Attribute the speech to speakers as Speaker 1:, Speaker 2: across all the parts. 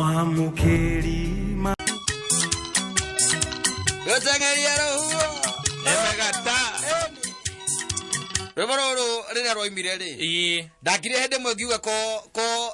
Speaker 1: Mwamũkĩri ma
Speaker 2: Gũteng'eria rũhuho.
Speaker 3: Emegata.
Speaker 2: Rwĩmbo rũrũ rĩrĩa rwoimire rĩ
Speaker 3: Ĩĩ.
Speaker 2: ndakire hĩndĩ ĩmwe ngiuga ko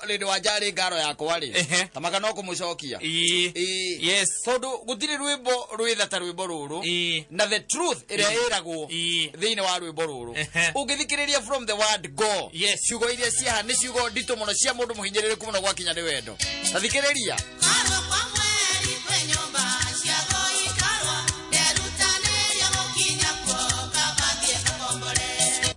Speaker 2: rĩndĩ wa njarĩ ngaro yakwa rĩ
Speaker 3: Ehe.
Speaker 2: tamaka no kũmũcokia
Speaker 3: Ĩĩ.
Speaker 2: Ĩĩ.
Speaker 3: Yes.
Speaker 2: Tondũ gũtirĩ rwĩmbo rwĩtha ta rwĩmbo rũrũ
Speaker 3: Ĩĩ.
Speaker 2: na the truth ĩrĩa ĩragwo
Speaker 3: Ĩĩ.
Speaker 2: thĩinĩ wa rwĩmbo rũrũ
Speaker 3: Ehe.
Speaker 2: ũngĩthikĩrĩria from the word go
Speaker 3: Yes.
Speaker 2: ciugo iria ciaha nĩ ciugo nditũ mũno cia mũndũ mũhinyĩrĩrĩku mũno gwakinya nĩ wendo ta thikĩrĩria.
Speaker 4: Karo kwa mweri kwĩ nyũmba cia gũikarwo, nderutanĩria gũkinya kuo kaba thiĩ ngakombore.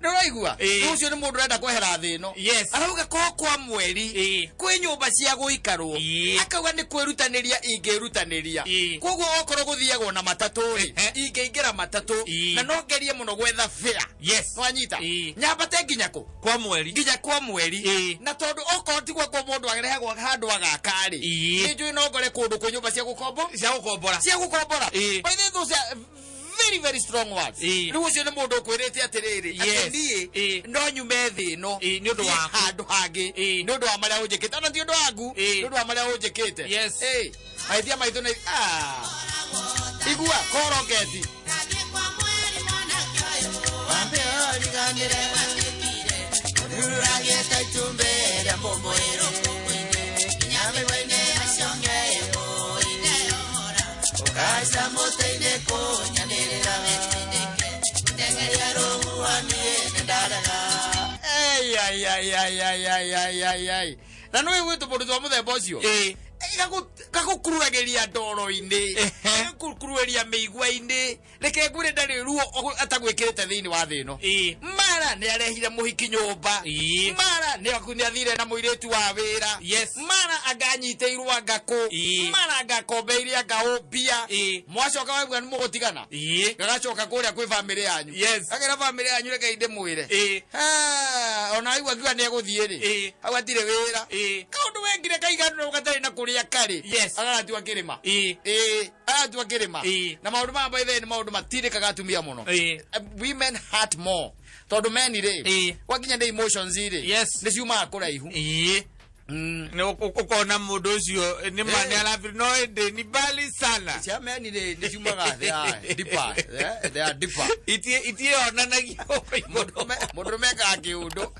Speaker 2: Nĩ ũraigua?
Speaker 3: Ĩĩ.
Speaker 2: Rĩu ũcio nĩ mũndũ ũrenda kwehera thĩ ĩno.
Speaker 3: Yes.
Speaker 2: Arauga ko kwa mweri
Speaker 3: Ĩĩ.
Speaker 2: kwĩ nyũmba cia gũikarwo.
Speaker 3: Ĩĩ.
Speaker 2: Akauga nĩ kwĩrutanĩria ingĩrutanĩria.
Speaker 3: Ĩĩ.
Speaker 2: Koguo okorwo gũthiagwo na matatũ rĩ,
Speaker 3: Ehe.
Speaker 2: ingĩingĩra matatũ
Speaker 3: Ĩĩ.
Speaker 2: na no ngerie mũno gwetha fare.
Speaker 3: Yes.
Speaker 2: Nwanyita?
Speaker 3: Ĩĩ.
Speaker 2: Nyambate nginya kũ?
Speaker 3: Kwa mweri.
Speaker 2: Nginya kwa mweri.
Speaker 3: Ĩĩ.
Speaker 2: Na tondũ okorwo ti gwakwa mũndũ arehagwo handũ agaka rĩ,
Speaker 3: Ĩĩ.
Speaker 2: nĩ njũĩ no ngore kũndũ kwĩ nyũmba cia gũkombo
Speaker 3: Cia gũkombora.
Speaker 2: cia gũkombora.
Speaker 3: Ĩĩ.
Speaker 2: By the way, those are very very strong words.
Speaker 3: Ĩĩ.
Speaker 2: Rĩu ũcio nĩ mũndũ ũkwĩrĩte atĩrĩrĩ atĩ
Speaker 3: Yes.
Speaker 2: niĩ
Speaker 3: Ĩĩ.
Speaker 2: no nyume thĩ ĩno
Speaker 3: Ĩĩ, nĩ ũndũ
Speaker 2: thiĩ
Speaker 3: waku.
Speaker 2: handũ hangĩ
Speaker 3: Ĩĩ.
Speaker 2: nĩ ũndũ wa marĩa ũnjĩkĩte ona ti ũndũ waku
Speaker 3: Ĩĩ.
Speaker 2: nĩ ũndũ wa marĩa ũnjĩkĩte.
Speaker 3: Yes.
Speaker 2: Ĩĩ. Mahĩtia maitũ nĩ ah. Igua koroketi.
Speaker 4: Ndathiĩ kwa mweri mwanake ũyũ,
Speaker 2: Wambe ũriganĩre.
Speaker 4: watuĩkire, ũruragĩte itumbĩ rĩa mbũmbũĩ rũkũngũ-inĩ, nginya mĩgwa-inĩ ya cong'e ĩmũine yora.
Speaker 2: Ũkaica mũtĩ-inĩ kũnyanĩrĩra.
Speaker 4: Wetindĩke, gũteng'eria rũhuho niĩ nĩndarega.
Speaker 2: Ei, ai, ai, ai, ai, ai, ai, ai, ai. Na nĩ wĩguĩtwo mũndũ twa mũthemba ũcio
Speaker 3: Ĩĩ.
Speaker 2: Gagũkururagĩria ndoro-inĩ,
Speaker 3: Ehe.
Speaker 2: gagũkururĩria mĩigua-inĩ. Reke ngwĩre ndarĩ ruo atagwĩkĩrĩte thĩinĩ wa thĩ ĩno.
Speaker 3: Ĩĩ.
Speaker 2: Mara nĩ arehire mũhiki nyũmba.
Speaker 3: Ĩĩ.
Speaker 2: Mara nĩ athire na mũirĩtu wa wĩra.
Speaker 3: Yes.
Speaker 2: Mara anga anyitĩirwo anga kũ.
Speaker 3: Ĩĩ.
Speaker 2: Mara anga akombeire anga ũmbia.
Speaker 3: Ĩĩ.
Speaker 2: Mwacoka waigua nĩ mũgũtigana
Speaker 3: Ĩĩ.
Speaker 2: gagacoka kũrĩa kwĩ bamĩrĩ yanyu.
Speaker 3: Yes.
Speaker 2: Agera bamĩrĩ yanyu reke ndĩmwĩre.
Speaker 3: Ĩĩ.
Speaker 2: Ah, ona aigua akiuga nĩ egũthiĩ rĩ
Speaker 3: Ĩĩ.
Speaker 2: hau hatirĩ wĩra.
Speaker 3: Ĩĩ.
Speaker 2: Kaũndũ wengire kaiganũra gatarĩ na kũrĩa karĩ.
Speaker 3: Yes.
Speaker 2: Agagatua kĩrĩma.
Speaker 3: Ĩĩ.
Speaker 2: Ĩĩ, agatua kĩrĩma.
Speaker 3: Ĩĩ.
Speaker 2: Na maũndũ maya by the way nĩ maũndũ matindĩkaga atumia mũno.
Speaker 3: Ĩĩ.
Speaker 2: Women hurt more tondũ meni rĩ
Speaker 3: Ĩĩ.
Speaker 2: gwakinya nĩ emotions rĩ
Speaker 3: Yes.
Speaker 2: nĩ ciumaga kũraihu.
Speaker 3: Ĩĩ. Nĩ ũkona mũndũ ũcio nĩ ma
Speaker 2: Ĩĩ.
Speaker 3: nĩ arabiri no ĩndĩ ni mbali sana.
Speaker 2: Cia meni rĩ nĩ ciumaga they are deeper, eh, they are deeper.
Speaker 3: Itiĩonanagia
Speaker 2: Mũndũrũme ekaga kĩũndũ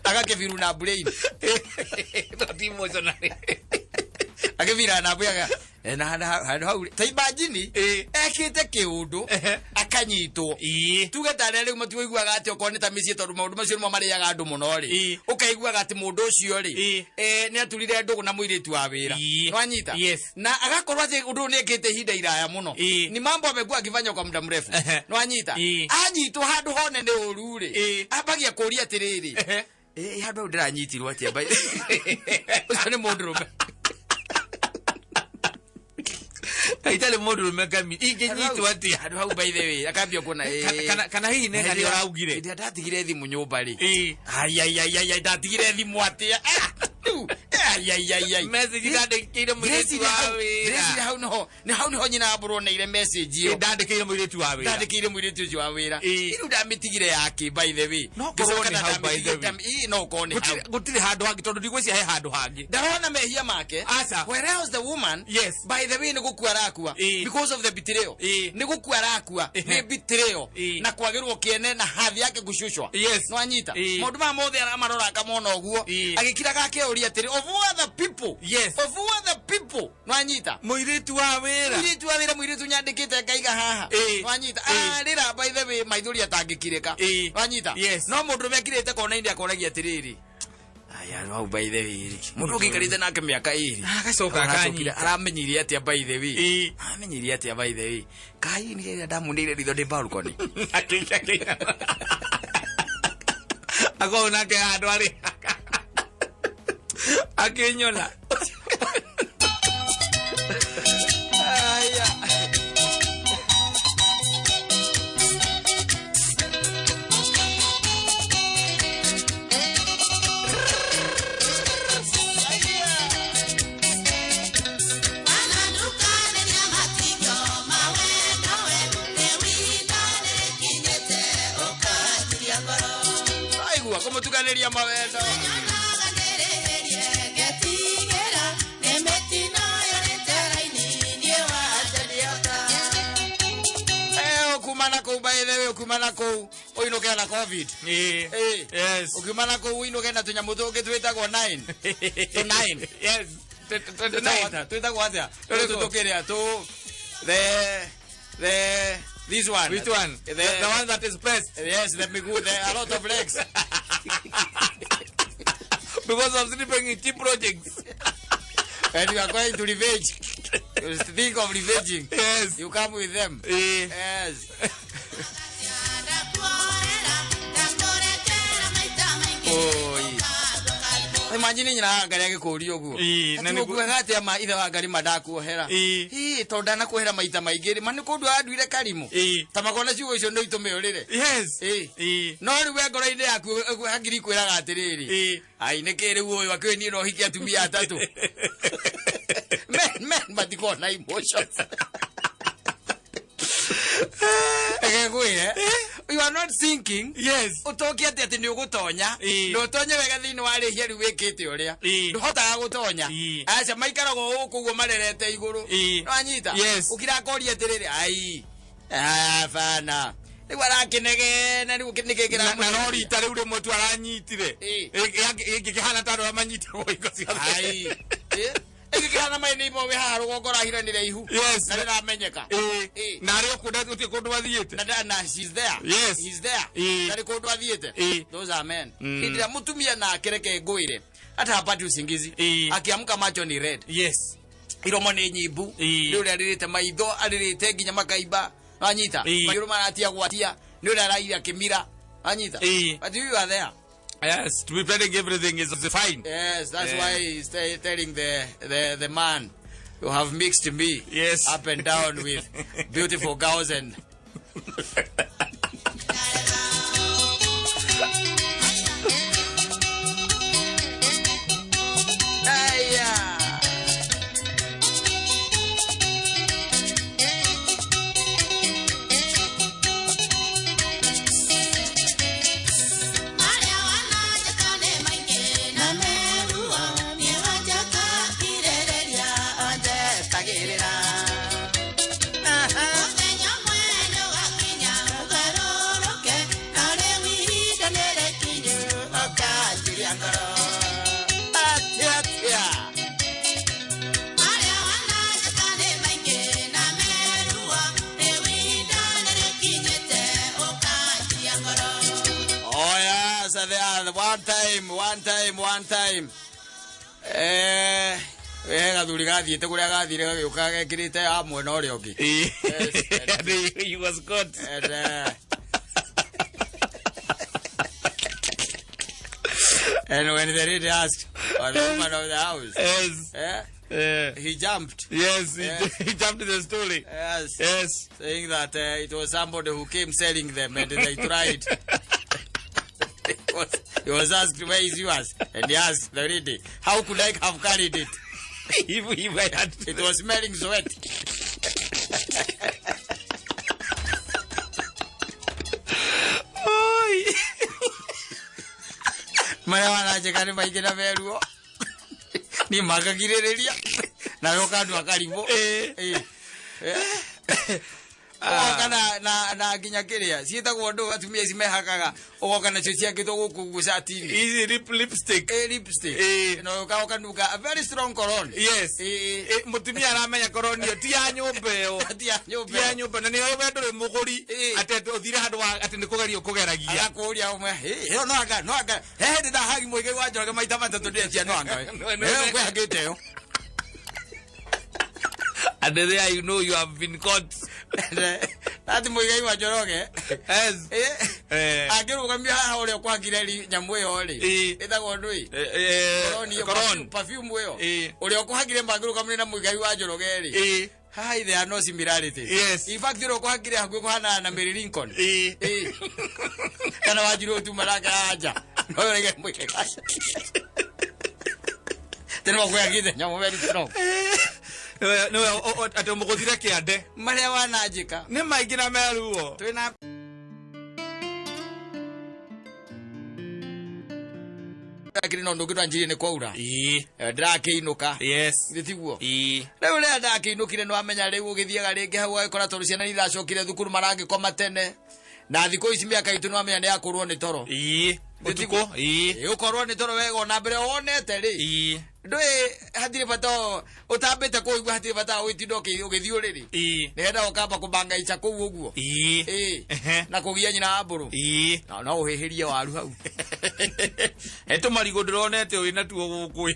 Speaker 2: agakĩbiru na brain.
Speaker 3: Not emotionally.
Speaker 2: Akĩbira na brain na handũ hau ta imagine
Speaker 3: Ĩĩ.
Speaker 2: ekĩte kĩũndũ
Speaker 3: Ehe.
Speaker 2: akanyitwo.
Speaker 3: Ĩĩ.
Speaker 2: Tuge tarĩa rĩu matiũiguaga atĩ okorwo nĩ ta mĩciĩ tondũ maũndũ macio nĩmo marĩaga andũ mũno rĩ
Speaker 3: Ĩĩ.
Speaker 2: ũkaiguaga atĩ mũndũ ũcio rĩ
Speaker 3: Ĩĩ.
Speaker 2: nĩ aturire ndũgũ na mũirĩtu wa wĩra.
Speaker 3: Ĩĩ.
Speaker 2: Nwanyita?
Speaker 3: Yes.
Speaker 2: Na agakorwo atĩ ũndũ ũyũ nĩ ekĩte ihinda iraya mũno.
Speaker 3: Ĩĩ.
Speaker 2: Ni mambo amekuwa akifanya kwa muda mrefu.
Speaker 3: Ehe.
Speaker 2: Nwanyita?
Speaker 3: Ĩĩ.
Speaker 2: Anyitwo handũ hone nĩ ũru rĩ
Speaker 3: Ĩĩ.
Speaker 2: ambagia kũria atĩrĩrĩ
Speaker 3: Ehe.
Speaker 2: ĩ handũ hau ndĩranyitirwo atĩa ũcio nĩ mũndũrũme.
Speaker 3: Itarĩ mũndũrũme kami ingĩnyitwo atĩa?
Speaker 2: Handũ hau by the way akambia kuona ĩ
Speaker 3: Kana hihi nĩ harĩa ũraugire.
Speaker 2: Hĩndĩ ĩrĩa ndatigire thimũ nyũmba rĩ
Speaker 3: Ĩĩ.
Speaker 2: ai ai ai ai ai ndatigire thimũ atĩa? Ah, rĩu ai ai ai ai
Speaker 3: Message ndandĩkĩire mũirĩtu
Speaker 2: Ndĩreciria
Speaker 3: wa
Speaker 2: hau
Speaker 3: wĩra.
Speaker 2: ndĩreciria hau niho nĩ hau niho nyina ambũrwo neire message ĩyo.
Speaker 3: Ndandĩkĩire mũirĩtu wa wĩra.
Speaker 2: Ndandĩkĩire mũirĩtu ũcio wa wĩra.
Speaker 3: Ĩĩ.
Speaker 2: Rĩu ndamĩtigire yake by the way.
Speaker 3: No korwo
Speaker 2: Ngĩcoka
Speaker 3: nĩ
Speaker 2: na
Speaker 3: hau by the way.
Speaker 2: ĩĩ, no korwo nĩ hau.
Speaker 3: Gũtirĩ handũ hangĩ tondũ ndigwĩciria he handũ hangĩ.
Speaker 2: Ndarona mehia make.
Speaker 3: Aca.
Speaker 2: Whereas the woman
Speaker 3: Yes.
Speaker 2: by the way nĩ gũkua arakua
Speaker 3: Ĩĩ.
Speaker 2: because of the betrayal.
Speaker 3: Ĩĩ.
Speaker 2: Nĩ gũkua arakua
Speaker 3: Ehe.
Speaker 2: nĩ betrayal
Speaker 3: Ĩĩ.
Speaker 2: na kwagĩrwo kĩene na hathi yake gũcucwa.
Speaker 3: Yes.
Speaker 2: Nwanyita?
Speaker 3: Ĩĩ.
Speaker 2: Maũndũ maya mothe amarora akamona ũguo
Speaker 3: Ĩĩ.
Speaker 2: agĩkiraga akeuria atĩrĩ of other people.
Speaker 3: Yes.
Speaker 2: Of other people. Nwanyita?
Speaker 3: Mũirĩtu wa wĩra.
Speaker 2: Mũirĩtu wa wĩra mũirĩtu nyandĩkĩte ngaiga haha.
Speaker 3: Ĩĩ.
Speaker 2: Nwanyita?
Speaker 3: Ĩĩ.
Speaker 2: Arĩra by the way maithori atangĩkirĩka.
Speaker 3: Ĩĩ.
Speaker 2: Nwanyita?
Speaker 3: Yes.
Speaker 2: No mũndũrũme akirĩte kona-inĩ akoragia atĩrĩrĩ aya no hau by the way rĩ mũndũ ũngĩikarĩte nake mĩaka ĩrĩ
Speaker 3: Agacoka
Speaker 2: Aracokire,
Speaker 3: akanyita.
Speaker 2: aramenyire atĩa by the way
Speaker 3: Ĩĩ.
Speaker 2: aramenyire atĩa by the way kai nĩ rĩrĩa ndamunĩire ritho ndĩ balcony.
Speaker 3: Akorwo nake handũ arĩ akĩnyona.
Speaker 2: Aya.
Speaker 4: Wanandukanĩria matigio ma wendo we, rĩu ihinda nĩrĩkinyĩte ũkanjiria ngoro.
Speaker 2: Aigua kũmũtukanĩria mawendo.
Speaker 4: Nyonaga ndĩrĩhĩrie ngetigĩra nĩ mĩtino
Speaker 2: Ũkiuma na kũu ũinũke na COVID.
Speaker 3: Ĩĩ.
Speaker 2: Ĩĩ.
Speaker 3: Yes.
Speaker 2: Ũkiuma na kũu ũinũke na tũnyamũ tũngĩ twĩtagwo nine. Tũ nine.
Speaker 3: Yes.
Speaker 2: Twĩtagwo atĩa? Twĩtagwo atĩa?
Speaker 3: Tũrĩkũ?
Speaker 2: Tũtũ tũkĩrĩa tũ the this one.
Speaker 3: Which one? The one that is pressed.
Speaker 2: Yes, the miguu, the a lot of legs.
Speaker 3: Because of sleeping in cheap projects.
Speaker 2: And you are going to revenge. You think of revenging.
Speaker 3: Yes.
Speaker 2: You come with them.
Speaker 3: Ĩĩ.
Speaker 2: Yes. Oi. Imagine nyina wa Ngarĩ agĩkũria ũguo.
Speaker 3: Ĩĩ, na
Speaker 2: Ati
Speaker 3: nĩguo-
Speaker 2: ũkuaga atĩa ma ithe wa Ngarĩ ma ndakuohera.
Speaker 3: Ĩĩ.
Speaker 2: Ĩĩ, tondũ ndanakuohera maita maingĩ rĩ, ma nĩ kũndũ anduire karimũ.
Speaker 3: Ĩĩ.
Speaker 2: Ta makona ciugo icio no itũme ũrĩre.
Speaker 3: Yes.
Speaker 2: Ĩĩ.
Speaker 3: Ĩĩ.
Speaker 2: No rĩu we ngoro-inĩ yaku hakiri kwĩraga atĩrĩrĩ.
Speaker 3: Ĩĩ.
Speaker 2: Ai nĩ kĩ rĩu ũyũ akĩũĩ niĩ no hikie atumia atatũ. Men matikoragwo na emotions. Reke ngwĩre, you are not thinking
Speaker 3: Yes.
Speaker 2: ũtoke atĩ atĩ nĩ ũgũtonya
Speaker 3: Ĩĩ.
Speaker 2: na ũtonye wega thĩinĩ wa rĩhia rĩu wĩkĩte ũrĩa
Speaker 3: Ĩĩ.
Speaker 2: ndũhotaga gũtonya
Speaker 3: Ĩĩ.
Speaker 2: aca maikaraga o gũkũ ũguo marerete igũrũ
Speaker 3: Ĩĩ.
Speaker 2: nĩwanyita
Speaker 3: Yes.
Speaker 2: ũkira akoria atĩrĩrĩ ai bana rĩu arakĩnegena rĩu nĩkĩ
Speaker 3: Na no
Speaker 2: kĩramũteithia?
Speaker 3: rita rĩu rĩmwe tu aranyitire.
Speaker 2: Ĩĩ.
Speaker 3: Ĩngĩkĩhana ta andũ arĩa manyitagwo hingo ciothe.
Speaker 2: Ai. Ĩĩ. Ĩngĩkĩhana maĩ nĩ imwe wĩ haha rũgongo ũrahiranĩra ihu
Speaker 3: Yes.
Speaker 2: na rĩramenyeka
Speaker 3: Ĩĩ.
Speaker 2: Ĩĩ.
Speaker 3: Na arĩ o kũndũ gũtirĩ kũndũ athiĩte.
Speaker 2: Na she's there.
Speaker 3: Yes.
Speaker 2: He's there.
Speaker 3: Ĩĩ.
Speaker 2: Ndarĩ kũndũ athiĩte.
Speaker 3: Ĩĩ.
Speaker 2: Those are men.
Speaker 3: Mm.
Speaker 2: Hĩndĩ ĩrĩa mũtumia nake reke ngwĩre hata hapati usingizi.
Speaker 3: Ĩĩ.
Speaker 2: Akiamka macho ni red.
Speaker 3: Yes.
Speaker 2: Iromo nĩ nyimbu.
Speaker 3: Ĩĩ.
Speaker 2: Nĩ ũrĩa arĩrĩte maitho, arĩrĩte nginya makaimba. Wanyita?
Speaker 3: Ĩĩ.
Speaker 2: Maniũrũ maratia gwatia. Nĩ ũrĩa araira kĩmira. Wanyita?
Speaker 3: Ĩĩ.
Speaker 2: But you are there.
Speaker 3: Yes, to be planning everything is fine.
Speaker 2: Yes, that's
Speaker 3: Yeah.
Speaker 2: why he's telling the man, you have mixed me
Speaker 3: Yes.
Speaker 2: up and down with beautiful girls and Aya.
Speaker 4: Marĩa wananjĩka nĩ maingĩ na meruo, niĩ wanjaka kirĩrĩria
Speaker 2: Anjetagĩrĩra.
Speaker 4: Mũthenya ũmwe nĩũgakinya ũgarũrũke, na rĩu ihinda nĩrĩkinyu
Speaker 2: Ũkanjiria ngoro. Atia, atia.
Speaker 4: Marĩa wananjĩka nĩ maingĩ na meruo, rĩu ihinda nĩrĩkinyĩte ũkanjiria ngoro.
Speaker 2: Oh yes, they are one time, one time, one time. We gathuri gathiĩte kũrĩa gathire gagĩũka gekĩrĩte ya mwena ũrĩa ũngĩ.
Speaker 3: Ĩĩ.
Speaker 2: Yes.
Speaker 3: And he was caught.
Speaker 2: And when the lady asked, or the woman of the house,
Speaker 3: Yes.
Speaker 2: he jumped.
Speaker 3: Yes, he,
Speaker 2: Yes.
Speaker 3: he jumped the story.
Speaker 2: Yes.
Speaker 3: Yes.
Speaker 2: Saying that it was somebody who came selling them and they tried. He was asked, where is yours? And he asked the lady, how could I have carried it?
Speaker 3: If I had
Speaker 2: It was smelling sweat.
Speaker 3: Oi.
Speaker 2: Marĩa wananjĩka nĩ maingĩ na meruo. Niĩ makagirĩrĩria. Nawe ũkandua karimũ.
Speaker 3: Ĩĩ.
Speaker 2: Ĩĩ. Ũgoka na nginya kĩrĩa ciĩtagwo ndũ atumia ici mehakaga ũgoka nacio ciakĩtwo gũkũ ũguo cati-inĩ.
Speaker 3: Easy lipstick.
Speaker 2: Ĩĩ, lipstick.
Speaker 3: Ĩĩ.
Speaker 2: Na ũka ũkanunga a very strong cologne.
Speaker 3: Yes.
Speaker 2: Ĩĩ.
Speaker 3: Ĩ, mũtumia aramenya koronio ti ya nyũmba ĩyo.
Speaker 2: Ti ya nyũmba
Speaker 3: Ti ya
Speaker 2: ĩyo.
Speaker 3: nyũmba na nĩyo we ndũrĩ mũgũri
Speaker 2: Ĩĩ.
Speaker 3: atĩ ũthire handũ wa atĩ nĩ kũgeria ũkũgeragia.
Speaker 2: Agakũria ũmwe, "Ĩ, ĩyo no anga, no anga. He hĩndĩ ndahagi mũigai wa Njoroge maita matatũ ndĩretia no anga we. Ĩyo ngwĩhakĩte ĩyo."
Speaker 3: And there you know you have been caught.
Speaker 2: Ati mũigai wa Njoroge.
Speaker 3: Yes.
Speaker 2: Ĩ,
Speaker 3: Eh.
Speaker 2: angĩrũgamia haha ũrĩa ũkwangire nyamũ ĩyo rĩ,
Speaker 3: Ĩĩ.
Speaker 2: ĩtagwo ndũĩ? Cologne ĩyo,
Speaker 3: Cologne.
Speaker 2: perfume ĩyo.
Speaker 3: Ĩĩ.
Speaker 2: Ũrĩa ũkũhakire mangĩrũgamire na mũigai wa Njoroge rĩ.
Speaker 3: Ĩĩ.
Speaker 2: Haha there are no similarities.
Speaker 3: Yes.
Speaker 2: In fact, ũrĩa ũkũhakire hakuhĩ kũhanana na Mary Lincoln.
Speaker 3: Ĩĩ.
Speaker 2: Ĩĩ. Kana Wanjiru tuma nake anja. No ũrege mũigai wa Tene makwĩhakĩte nyamũ very strong.
Speaker 3: Nĩwe atĩ mũgũthire kĩande.
Speaker 2: Marĩa wananjĩka.
Speaker 3: Nĩ maingĩ na meruo.
Speaker 2: Twĩna akĩrĩ na ũndũ ũngĩ twanjirie nĩ kwaura.
Speaker 3: Ĩĩ.
Speaker 2: Ndĩrakĩinũka.
Speaker 3: Yes.
Speaker 2: Githĩ tiguo?
Speaker 3: Ĩĩ.
Speaker 2: Rĩu rĩrĩa ndakĩinũkire nĩwamenya rĩu ũgĩthiaga rĩngĩ hau ũgagĩkora tondũ ciana nĩ iracokire thukuru maragĩkoma tene. Na thikũ ici mĩaka itũ nĩwamenya nĩ yakũrwo nĩ toro.
Speaker 3: Ii. Ũtukũ. Ii.
Speaker 2: Ĩ, ũkorwo nĩ toro wega ona mbere wonete rĩ.
Speaker 3: Ii.
Speaker 2: Ndũĩ hatirĩ bata ũtambĩte kũigua hatirĩ bata wa gwĩtinda ũgĩthiĩ ũrĩrĩ.
Speaker 3: Ii.
Speaker 2: Nĩgetha ũkamba kũbangaica kũu ũguo.
Speaker 3: Ii.
Speaker 2: Ĩ.
Speaker 3: Ehe.
Speaker 2: Na kũgia nyina wa mbũrũ.
Speaker 3: Ii.
Speaker 2: No no ũhĩhĩrie waru hau.
Speaker 3: He tũmarigũ ndĩronete wĩ natuo gũkũ.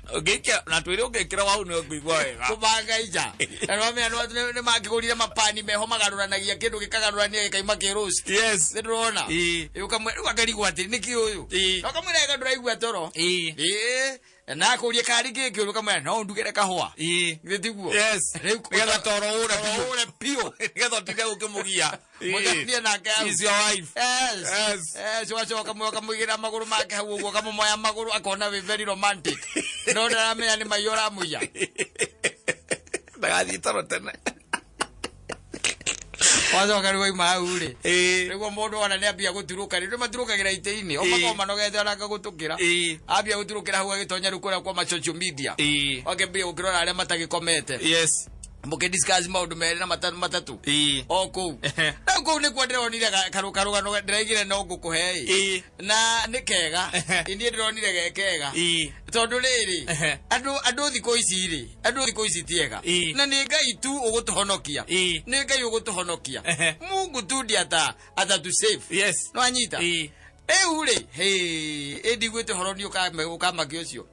Speaker 3: Ũngĩikia na twĩre ũngĩkĩra wau nĩ ũkũigua wega.
Speaker 2: Kũbangaica. Na nĩwamenya nĩ makĩgũrire mapani meho magarũranagia kĩndũ gĩkagarũrania gĩkaima kĩ roast.
Speaker 3: Yes.
Speaker 2: Nĩ ndĩrona.
Speaker 3: Ii.
Speaker 2: Ĩ, rĩu akarigwo atĩ nĩkĩ ũyũ.
Speaker 3: Ii.
Speaker 2: Na ũkamwĩra wega ndũraigua toro.
Speaker 3: Ii.
Speaker 2: Ĩ, na akũrie karĩ kĩ kĩũru ũkamwĩra no ũndugĩre kahũa.
Speaker 3: Ii.
Speaker 2: Githĩ tiguo?
Speaker 3: Yes.
Speaker 2: Rĩu
Speaker 3: Nĩgetha toro ũre biũ.
Speaker 2: ũre biũ.
Speaker 3: Nĩgetha ũtinde ũkĩmũgia. Ii.
Speaker 2: Mũtanie nake hau.
Speaker 3: She's your wife.
Speaker 2: Yes.
Speaker 3: Yes.
Speaker 2: Yes, ũgacoka ũkamũigĩrĩra magũrũ make hau ũguo ũkamũmoya magũrũ akona wĩ very romantic. No ndaramenya nĩ mai ũramũiya.
Speaker 3: Ndagathiĩ toro tene.
Speaker 2: Wacoka rĩu wauma hau rĩ.
Speaker 3: Ii.
Speaker 2: Nĩguo mũndũ ona nĩ ambia gũturũka rĩ, maturũkagĩra itĩ-inĩ. O
Speaker 3: Ĩĩ.
Speaker 2: makoragwo manogete ona agagũtũkĩra.
Speaker 3: Ĩĩ.
Speaker 2: Ambia gũturũkĩra hau agĩtonya rĩu kũrĩa kwa ma social media.
Speaker 3: Ii.
Speaker 2: Akĩambia gũkĩrora arĩa matagĩkomete.
Speaker 3: Yes.
Speaker 2: Mũkĩ discuss maũndũ merĩ na matatũ.
Speaker 3: Ii.
Speaker 2: O kũu.
Speaker 3: Ehe.
Speaker 2: Rĩu kũu nĩkuo ndĩronire karũgano ndĩraigire no ngũkũhe ĩ.
Speaker 3: Ĩĩ.
Speaker 2: Na nĩ kega.
Speaker 3: Ehe.
Speaker 2: Niĩ ndĩronire ge kega.
Speaker 3: Ii.
Speaker 2: Tondũ rĩrĩ,
Speaker 3: Ehe.
Speaker 2: andũ thikũ ici rĩ, andũ thikũ ici ti ega.
Speaker 3: Ĩĩ.
Speaker 2: Na nĩ Ngai tu ũgũtũhonokia.
Speaker 3: Ĩĩ.
Speaker 2: Nĩ Ngai ũgũtũhonokia.
Speaker 3: Ehe.
Speaker 2: Mungu tu ndiĩ atatu save.
Speaker 3: Yes.
Speaker 2: Nĩwanyita?
Speaker 3: Ĩĩ.
Speaker 2: Rĩu rĩ, hĩ, ĩ ndiguĩte ũhoro nĩ ũkamakia ũcio.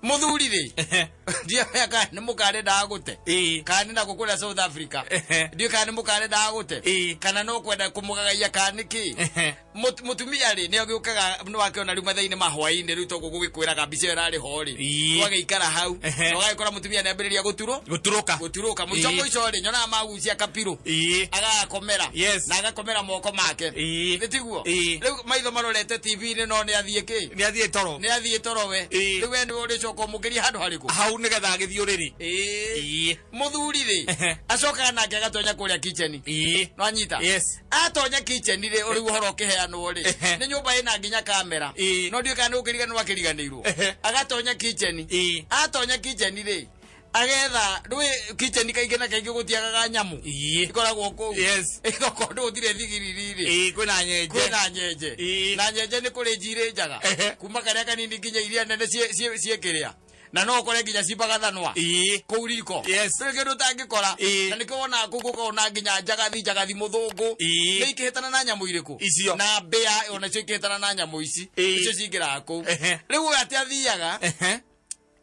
Speaker 2: Mũthuri rĩ,
Speaker 3: Ehe.
Speaker 2: ndiamenya kana nĩ mũkarendaga gũte.
Speaker 3: Ĩĩ.
Speaker 2: Kana nĩ nakũ kũrĩa South Africa.
Speaker 3: Ehe.
Speaker 2: Ndiũĩ kana nĩ mũkarendaga gũte.
Speaker 3: Ĩĩ.
Speaker 2: Kana no kwenda kũmũgagaia kana nĩ kĩ.
Speaker 3: Ehe.
Speaker 2: Mũtumia rĩ nĩ agĩũkaga nĩ wakĩona rĩu mathaa-inĩ ma hwaĩ-inĩ rĩu toguo gũgĩkwĩraga mbica ĩyo ĩrarĩ ho rĩ.
Speaker 3: Ĩĩ.
Speaker 2: Ũgagĩikara hau.
Speaker 3: Ehe.
Speaker 2: Na ũgagĩkora mũtumia nĩ ambĩrĩria gũturwo.
Speaker 3: Gũturũka.
Speaker 2: Gũturũka. Mũico
Speaker 3: Ĩĩ.
Speaker 2: mũico rĩ nyonaga magucia kapirũ.
Speaker 3: Ĩĩ.
Speaker 2: Agagakomera.
Speaker 3: Yes.
Speaker 2: Na agakomera moko make.
Speaker 3: Ĩĩ.
Speaker 2: Nĩ tiguo?
Speaker 3: Ĩĩ.
Speaker 2: Rĩu maitho marorete TV-inĩ no nĩ athiĩ kĩ?
Speaker 3: Nĩ athiĩ toro.
Speaker 2: Nĩ athiĩ toro we.
Speaker 3: Ĩĩ.
Speaker 2: Rĩu we nĩwe ũrĩcoka ũmũkĩrie handũ harĩkũ?
Speaker 3: Hau nĩgetha agĩthiĩ ũrĩrĩ.
Speaker 2: Ĩĩ.
Speaker 3: Ĩĩ.
Speaker 2: Mũthuri rĩ
Speaker 3: Ehe.
Speaker 2: acokaga nake agatonya kũrĩa kitchen.
Speaker 3: Ĩĩ.
Speaker 2: Nĩwanyita?
Speaker 3: Yes.
Speaker 2: Atonya kitchen rĩ rĩu ũhoro ũkĩheanwo rĩ
Speaker 3: Ehe.
Speaker 2: nĩ nyũmba ĩna nginya kamera.
Speaker 3: Ĩĩ.
Speaker 2: No ndiũĩ kana nĩ gũkĩriganĩrwo akĩriganĩirwo.
Speaker 3: Ehe.
Speaker 2: Agatonya kitchen.
Speaker 3: Ĩĩ.
Speaker 2: Atonya kitchen rĩ agetha ndũĩ kitchen kaingĩ na kaingĩ gũtiagaga nyamũ.
Speaker 3: Ĩĩ.
Speaker 2: Ikoragwo kũu.
Speaker 3: Yes.
Speaker 2: Ĩgokorwo gũtirĩ thigiriri rĩ.
Speaker 3: Ĩĩ, kwĩna nyenje.
Speaker 2: Kwĩna nyenje.
Speaker 3: Ĩĩ.
Speaker 2: Na nyenje nĩ kũrĩ njirĩ njaga.
Speaker 3: Ehe.
Speaker 2: Kuma karĩa kanini nginya iria nene ciĩkĩrĩa. Na no ũkore nginya cimbagathanwa.
Speaker 3: Ĩĩ.
Speaker 2: Kũu riko.
Speaker 3: Yes.
Speaker 2: Ndũrĩ kĩndũ ũtangĩkora.
Speaker 3: Ĩĩ.
Speaker 2: Na nĩkĩo wonaga kũu gũkoragwo na nginya njagathi njagathi mũthũngũ.
Speaker 3: Ĩĩ.
Speaker 2: Nĩ ikĩhĩtana na nyamũ irĩkũ?
Speaker 3: Icio.
Speaker 2: Na mbĩa onacio ikĩhĩtana na nyamũ ici.
Speaker 3: Ĩĩ.
Speaker 2: Icio cingĩraga kũu.
Speaker 3: Ehe.
Speaker 2: Rĩu ũyũ atĩ athiaga.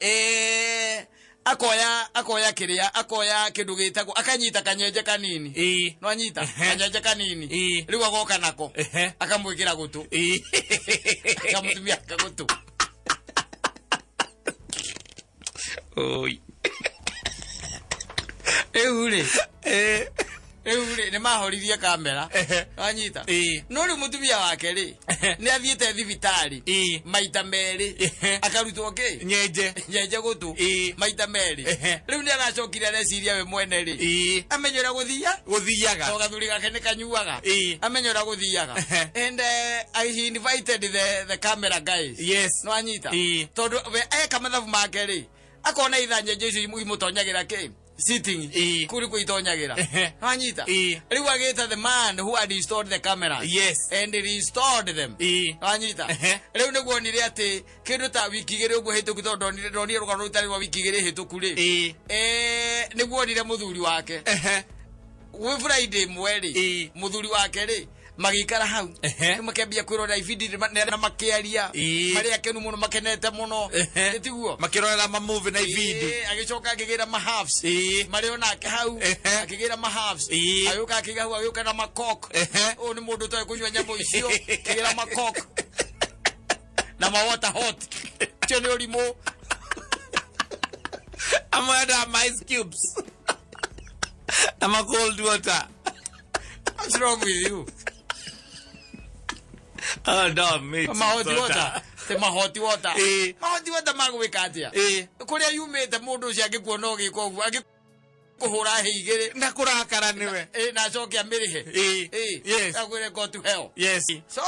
Speaker 3: Ehe.
Speaker 2: Akoya kĩrĩa akoya kĩndũ gĩtagwo akanyita kanyenje kanini.
Speaker 3: Ĩĩ.
Speaker 2: No anyita kanyenje kanini.
Speaker 3: Ĩĩ.
Speaker 2: Rĩu agoka nako.
Speaker 3: Ehe.
Speaker 2: Akamwĩkĩra gũtũ.
Speaker 3: Ĩĩ.
Speaker 2: Akamũtumia gũtũ.
Speaker 3: Oi.
Speaker 2: Rĩu rĩ,
Speaker 3: Ĩĩ.
Speaker 2: rĩu rĩ nĩ mahoririe kamera.
Speaker 3: Ehe.
Speaker 2: Wanyita?
Speaker 3: Ĩĩ.
Speaker 2: No rĩu mũtumia wake rĩ
Speaker 3: Ehe.
Speaker 2: nĩ athiĩte thibitarĩ
Speaker 3: Ĩĩ.
Speaker 2: maita merĩ
Speaker 3: Ehe.
Speaker 2: akarutwo kĩ
Speaker 3: Nyenje.
Speaker 2: nyenje gũtũ
Speaker 3: Ĩĩ.
Speaker 2: maita merĩ.
Speaker 3: Ehe.
Speaker 2: Rĩu nĩ aracokire areciria we mwene rĩ
Speaker 3: Ĩĩ.
Speaker 2: amenye ũrĩa gũthia
Speaker 3: Gũthiaga.
Speaker 2: to gathuri gake nĩ kanyuaga
Speaker 3: Ĩĩ.
Speaker 2: amenye ũrĩa gũthiaga.
Speaker 3: Ehe.
Speaker 2: And he invited the camera guys.
Speaker 3: Yes.
Speaker 2: No anyita?
Speaker 3: Ĩĩ.
Speaker 2: Tondũ we eka mathabu make rĩ akona itha nyenje icio imũtonyagĩra kĩ sitting.
Speaker 3: Ĩĩ.
Speaker 2: Kũu nĩkuo itonyagĩra.
Speaker 3: Ehe.
Speaker 2: No anyita?
Speaker 3: Ĩĩ.
Speaker 2: Rĩu agĩta the man who had installed the cameras.
Speaker 3: Yes.
Speaker 2: And restored them.
Speaker 3: Ĩĩ.
Speaker 2: No anyita?
Speaker 3: Ehe.
Speaker 2: Rĩu nĩguo onire atĩ kĩndũ ta wiki igĩrĩ ũguo hĩtũku tondũ ndonire rũgano rũtarĩ rwa wiki igĩrĩ hĩtũku rĩ.
Speaker 3: Ĩĩ.
Speaker 2: Nĩguo onire mũthuri wake.
Speaker 3: Ehe.
Speaker 2: Gwĩ Friday ĩmwe rĩ,
Speaker 3: Ĩĩ.
Speaker 2: mũthuri wake rĩ magĩikara hau.
Speaker 3: Ehe.
Speaker 2: Rĩu makĩambia kwĩrorera ibindi na makĩaria.
Speaker 3: Ĩĩ.
Speaker 2: Marĩ akenu mũno makenete mũno.
Speaker 3: Ehe.
Speaker 2: Nĩ tiguo?
Speaker 3: Makĩrorera ma-movie na ibindi.
Speaker 2: Ĩĩ, agĩcoka akĩgĩra ma halves.
Speaker 3: Ĩĩ.
Speaker 2: Marĩ onake hau.
Speaker 3: Ehe.
Speaker 2: Akĩgĩra ma halves.
Speaker 3: Ĩĩ.
Speaker 2: Agĩũka akĩiga hau agĩũka na makok.
Speaker 3: Ehe.
Speaker 2: Ũyũ nĩ mũndũ ũtoĩ kũnyua nyamũ icio. Akĩgĩra makok. Na ma water hot. Ũcio nĩ ũrimũ.
Speaker 3: Amwe endaga ma ice cubes. Na ma cold water.
Speaker 2: What's wrong with you?
Speaker 3: Oh, no, mate.
Speaker 2: Ma hot water. Te ma hot water.
Speaker 3: Ĩĩ.
Speaker 2: Ma hot water magwĩka atĩa?
Speaker 3: Ĩĩ.
Speaker 2: Kũrĩa yumĩte mũndũ ũcio angĩkuona ũgĩka ũguo angĩkũhũra hĩ igĩrĩ.
Speaker 3: Na kũrakara nĩwe.
Speaker 2: Ĩĩ, na acoke amĩrĩhe.
Speaker 3: Ĩĩ.
Speaker 2: Ĩĩ.
Speaker 3: Yes.
Speaker 2: Akwĩre go to hell.
Speaker 3: Yes.
Speaker 2: So,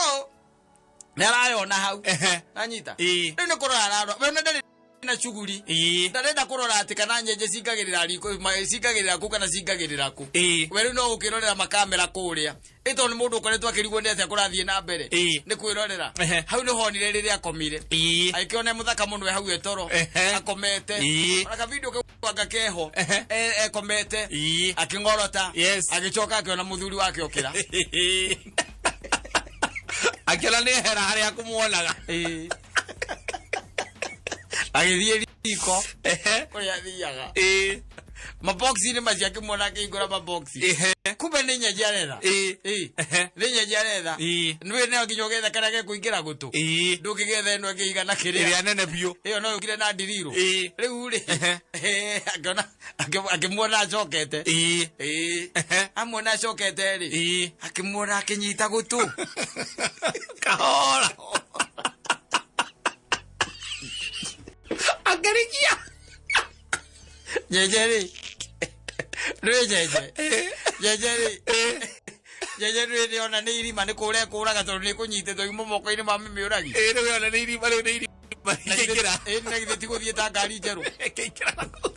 Speaker 2: nĩ arayona hau.
Speaker 3: Ehe.
Speaker 2: Anyita.
Speaker 3: Ĩĩ.
Speaker 2: Rĩu nĩ kũrora ararora. We ona ndarĩ Na cuguri.
Speaker 3: Ĩĩ.
Speaker 2: Ndarenda kũrora atĩ kana nyenje cingagĩrĩra riko, cingagĩrĩra kũ kana cingagĩrĩra kũ.
Speaker 3: Ĩĩ.
Speaker 2: We rĩu no gũkĩrorera makamera kũrĩa. Ĩ tondũ nĩ mũndũ ũkoretwo akĩrigwo nĩ atĩa kũrathiĩ na mbere.
Speaker 3: Ĩĩ.
Speaker 2: Nĩ kwĩrorera.
Speaker 3: Ehe.
Speaker 2: Hau nĩ honire rĩrĩa akomire.
Speaker 3: Ĩĩ.
Speaker 2: Agĩkĩona mũthaka mũno e hau etoro.
Speaker 3: Ehe.
Speaker 2: Akomete.
Speaker 3: Ĩĩ.
Speaker 2: Ona kavideo kau anga keho.
Speaker 3: Ehe.
Speaker 2: Ekomete.
Speaker 3: Ĩĩ.
Speaker 2: Akĩng'orota.
Speaker 3: Yes.
Speaker 2: Agĩcoka akĩona mũthuri wake okĩra.
Speaker 3: Akĩona nĩ hera harĩa akũmuonaga.
Speaker 2: Ĩĩ. Agĩthiĩ riko
Speaker 3: Ehe.
Speaker 2: kũrĩa athiaga.
Speaker 3: Ĩĩ.
Speaker 2: Maboxi-inĩ macio akĩmuona akĩhingũra maboxi.
Speaker 3: Ehe.
Speaker 2: Kumbe nĩ nyenje aretha.
Speaker 3: Ĩĩ.
Speaker 2: Ĩĩ.
Speaker 3: Ehe.
Speaker 2: Nĩ nyenje aretha.
Speaker 3: Ĩĩ.
Speaker 2: Nĩwe no nginya ũgetha karĩa gekũingĩra gũtũ.
Speaker 3: Ĩĩ.
Speaker 2: Ndũngĩgetha ĩno ĩngĩ igana kĩrĩa.
Speaker 3: Ĩrĩa nene biũ.
Speaker 2: Ĩyo no yũkire na ndirirũ.
Speaker 3: Ĩĩ.
Speaker 2: Rĩu rĩ.
Speaker 3: Ehe.
Speaker 2: Akĩona akĩmuona acokete.
Speaker 3: Ĩĩ.
Speaker 2: Ĩĩ.
Speaker 3: Ehe.
Speaker 2: Amuona acokete rĩ.
Speaker 3: Ĩĩ.
Speaker 2: Akĩmuona akĩnyita gũtũ.
Speaker 3: Kahora. Akĩrigia.
Speaker 2: Nyenje rĩ. Nĩũĩ nyenje. Nyenje rĩ. Nyenje nĩũĩ nĩona nĩ irima nĩ kũra ĩkũraga tondũ nĩ ĩkũnyitĩtwo ima moko-inĩ ma mĩmĩũragi.
Speaker 3: Ĩĩ rĩu yona nĩ irima rĩu nĩ irima. Ĩkĩingĩra.
Speaker 2: Ĩĩ na githĩ ti gũthiĩ ta ngari njerũ.
Speaker 3: Ĩkĩingĩra na kũu.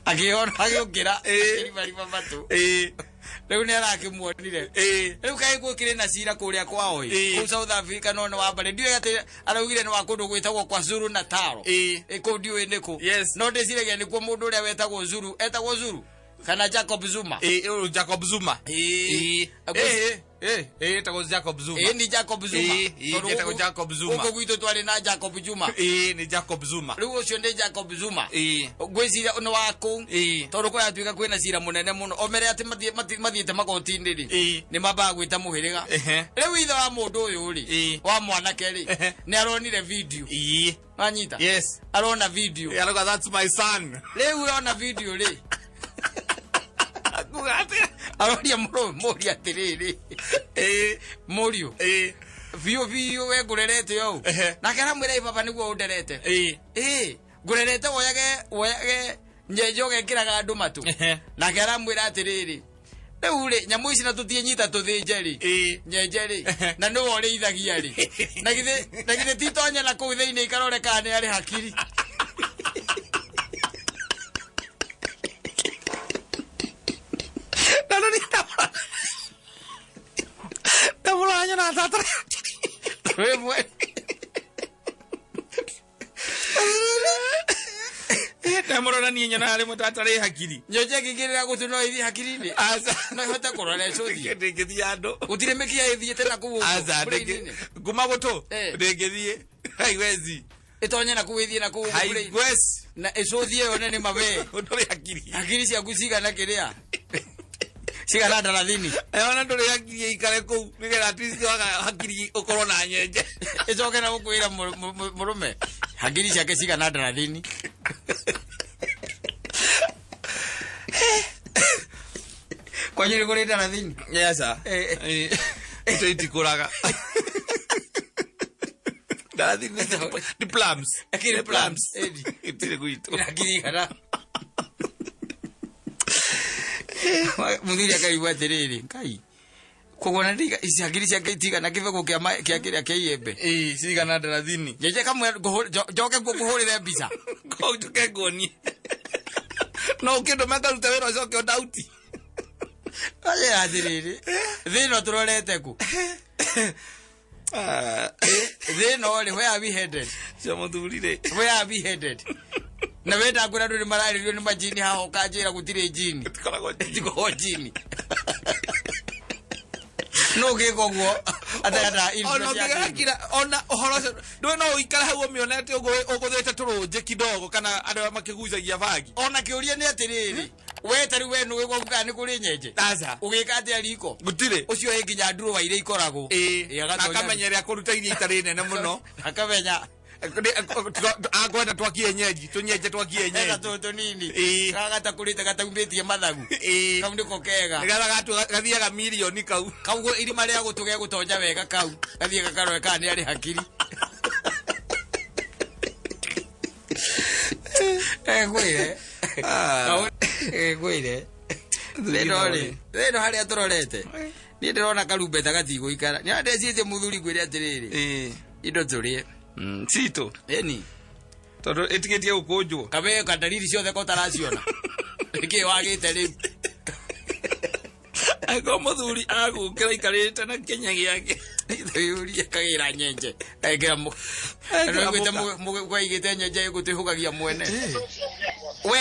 Speaker 2: Akĩona agĩũkĩra.
Speaker 3: Ĩĩ.
Speaker 2: Akĩrimarima matũ.
Speaker 3: Ĩĩ.
Speaker 2: Rĩu nĩ arakĩmuonire.
Speaker 3: Ĩĩ.
Speaker 2: Rĩu kaĩ gũkĩrĩ na cira kũrĩa kwao ĩ.
Speaker 3: Ĩĩ.
Speaker 2: Kũu South Africa no nĩ wa mbarĩ. Ndiũĩ atĩ araugire nĩ wa kũndũ gwĩtagwo kwa Zulu Natal.
Speaker 3: Ĩĩ.
Speaker 2: Ĩ kũu ndiũĩ nĩkũ.
Speaker 3: Yes.
Speaker 2: No ndĩciragia nĩkuo mũndũ ũrĩa wetagwo Zulu etagwo Zulu kana Jacob Zuma.
Speaker 3: Ĩĩ ũyũ Jacob Zuma.
Speaker 2: Ĩĩ.
Speaker 3: Ĩĩ. Ĩĩ. Ĩĩ ĩtagwo Jacob Zuma.
Speaker 2: Ĩĩ nĩ Jacob Zuma.
Speaker 3: Ĩĩ, ĩĩ,
Speaker 2: Tondũ
Speaker 3: etagwo
Speaker 2: gũkũ-
Speaker 3: Jacob Zuma.
Speaker 2: Gũkũ gwitũ twarĩ na Jacob Juma.
Speaker 3: Ĩĩ nĩ Jacob Zuma.
Speaker 2: Rĩu ũcio nĩ Jacob Zuma.
Speaker 3: Ĩĩ.
Speaker 2: Ngwĩciria nĩ wa kũu.
Speaker 3: Ĩĩ.
Speaker 2: Tondũ kũratuĩka kwĩna cira mũnene mũno. Omere atĩ mathiĩte magoti-inĩ rĩ.
Speaker 3: Ĩĩ.
Speaker 2: Nĩ mambaga gwĩta mũhĩrĩga.
Speaker 3: Ehe.
Speaker 2: Rĩu ithe wa mũndũ ũyũ rĩ.
Speaker 3: Ĩĩ.
Speaker 2: Wa mwanake rĩ.
Speaker 3: Ehe.
Speaker 2: Nĩ aronire video.
Speaker 3: Ĩĩ.
Speaker 2: Wanyita?
Speaker 3: Yes.
Speaker 2: Arona video.
Speaker 3: Yeah, look, that's my son.
Speaker 2: Rĩu ona video rĩ.
Speaker 3: Akuga atĩa?
Speaker 2: Aroria mũriũ atĩrĩrĩ.
Speaker 3: Ĩĩ.
Speaker 2: Mũriũ.
Speaker 3: Ĩĩ.
Speaker 2: Biũ biũ we ngũrerete ũũ.
Speaker 3: Ehe.
Speaker 2: Nake aramwĩra ĩ baba nĩguo ũnderete.
Speaker 3: Ĩĩ.
Speaker 2: Ĩĩ ngũrerete woyage nyenje ũgekĩraga andũ matũ.
Speaker 3: Ehe.
Speaker 2: Nake aramwĩra atĩrĩrĩ. Rĩu rĩ nyamũ ici na tũtiĩnyita tũthĩnje rĩ.
Speaker 3: Ĩĩ.
Speaker 2: Nyenje rĩ
Speaker 3: Ehe.
Speaker 2: na nĩwe ũrĩithagia rĩ. Na githĩ ti tonye na kũu thĩinĩ ikarore kana nĩ arĩ hakiri.
Speaker 3: Ndamũrora nyona tata.
Speaker 2: Rĩmwe.
Speaker 3: Ndamũrora niĩ nyona rĩmwe tata rĩ hakiri.
Speaker 2: Nyenje ĩngĩingĩrĩra gũtũ no ĩthiĩ hakiri-inĩ.
Speaker 3: Aca.
Speaker 2: No ĩhote kũrora ĩcũthie.
Speaker 3: Ndĩngĩthiĩ andũ.
Speaker 2: Gũtirĩ mĩkiha ĩthiĩte na kũu ũguo,
Speaker 3: Aca
Speaker 2: brain-inĩ.
Speaker 3: kuma gũtũ.
Speaker 2: Eh.
Speaker 3: Ndĩngĩthiĩ. Haiwezi.
Speaker 2: Ĩtonye na kũu ĩthiĩ na kũu ũguo brain.
Speaker 3: Haiwezi.
Speaker 2: Na ĩcũthie yone nĩ mabe.
Speaker 3: Ndũrĩ hakiri.
Speaker 2: Hakiri ciaku cigana kĩrĩa? Cigana ndarathini.
Speaker 3: Ona ndũrĩ hakiri ĩikare kũu nĩgetha at least waga hakiri ũkorwo na nyenje.
Speaker 2: Ĩcoke na gũkwĩra mũrũme. Hakiri ciake cigana ndarathini. Kwanyu nĩ kũrĩ ndarathini?
Speaker 3: Yes sir.
Speaker 2: Eh.
Speaker 3: Icio itikũraga. Ndarathini nĩ plums.
Speaker 2: Akĩrĩ
Speaker 3: Nĩ plums.
Speaker 2: Ĩni.
Speaker 3: Itirĩ gwitũ.
Speaker 2: Hakiri igana. Mũthuri akaigua atĩrĩrĩ, Ngai. Koguo na ndiga ici hakiri ciake itigana kĩbegũ kĩa kĩa kĩrĩa kĩa iembe.
Speaker 3: Ĩĩ cigana ndarathini.
Speaker 2: Njenje kamwe njoke nguo ngũhũrĩre mbica.
Speaker 3: Ko njoke nguonie. No ũkĩndũma ngaruta wĩra ũcoke ũndauti.
Speaker 2: Anjĩra atĩrĩrĩ, thĩ ĩno tũrorete kũ? Thĩ ĩno rĩ, where are we headed?
Speaker 3: Cio mũthuri rĩ.
Speaker 2: Where are we headed? Na we ndakwĩra andũ nĩ mararĩrio nĩ majini haha ũkanjĩra gũtirĩ jini.
Speaker 3: Tikoragwo
Speaker 2: Tikoragwo jini. No ũgĩka ũguo atarĩ
Speaker 3: ona
Speaker 2: influence ya jini.
Speaker 3: ũngĩgakira ona ũhoro ũcio ndũĩ no ũikare hau ũmĩonete ũguo ũgũthĩte tũrũnjĩ kidogo kana andũ arĩa makĩgucagia bangi.
Speaker 2: Ona kĩũria nĩ atĩrĩrĩ, we ta rĩu we nũĩ gwaku kana nĩ kũrĩ nyenje?
Speaker 3: Aca.
Speaker 2: Ũgĩka atĩa riko?
Speaker 3: Gũtirĩ.
Speaker 2: Ũcio ĩ nginya ndurũa iria ikoragwo.
Speaker 3: Ĩĩ.
Speaker 2: Ĩ, agatonya-
Speaker 3: Na akamenya ĩrĩa kũruta iria itarĩ nene mũno.
Speaker 2: Akamenya.
Speaker 3: Akwenda twa kienyeji, tũnyenje twa
Speaker 2: Ega
Speaker 3: kienyeji.
Speaker 2: tũtũ tũnini.
Speaker 3: Ĩĩ.
Speaker 2: Kaga gatakũrĩte gataumĩtie mathagu.
Speaker 3: Ĩĩ.
Speaker 2: Kau nĩko kega.
Speaker 3: Nĩgetha gatua gathiaga mirioni kau.
Speaker 2: Kau irima rĩa gũtũ gegũtonya wega kau. Gathiĩ gakarore kana nĩ arĩ hakiri. Ngwĩre. Ngwĩre. Thĩno rĩ, thĩno harĩa tũrorete. Niĩ ndĩrona karumbeta gatigũikara. Nĩ ndecirie mũthuri ngwĩre atĩrĩrĩ.
Speaker 3: Ĩĩ.
Speaker 2: Indo tũrĩe.
Speaker 3: Citũ.
Speaker 2: Ĩni.
Speaker 3: Tondũ ĩtigĩtie gũkũnjwo.
Speaker 2: Kabe ka dalili ciothe ko taraciona nĩkĩ wagĩte rĩu?
Speaker 3: Angĩkorwo mũthuri agũkĩra aikarĩte na kĩnya gĩake.
Speaker 2: Yũria kagĩra nyenje ekĩra
Speaker 3: Ekĩra
Speaker 2: mũka
Speaker 3: mũka.
Speaker 2: kwaigĩte nyenje ĩgũtĩhũgagia mwene we.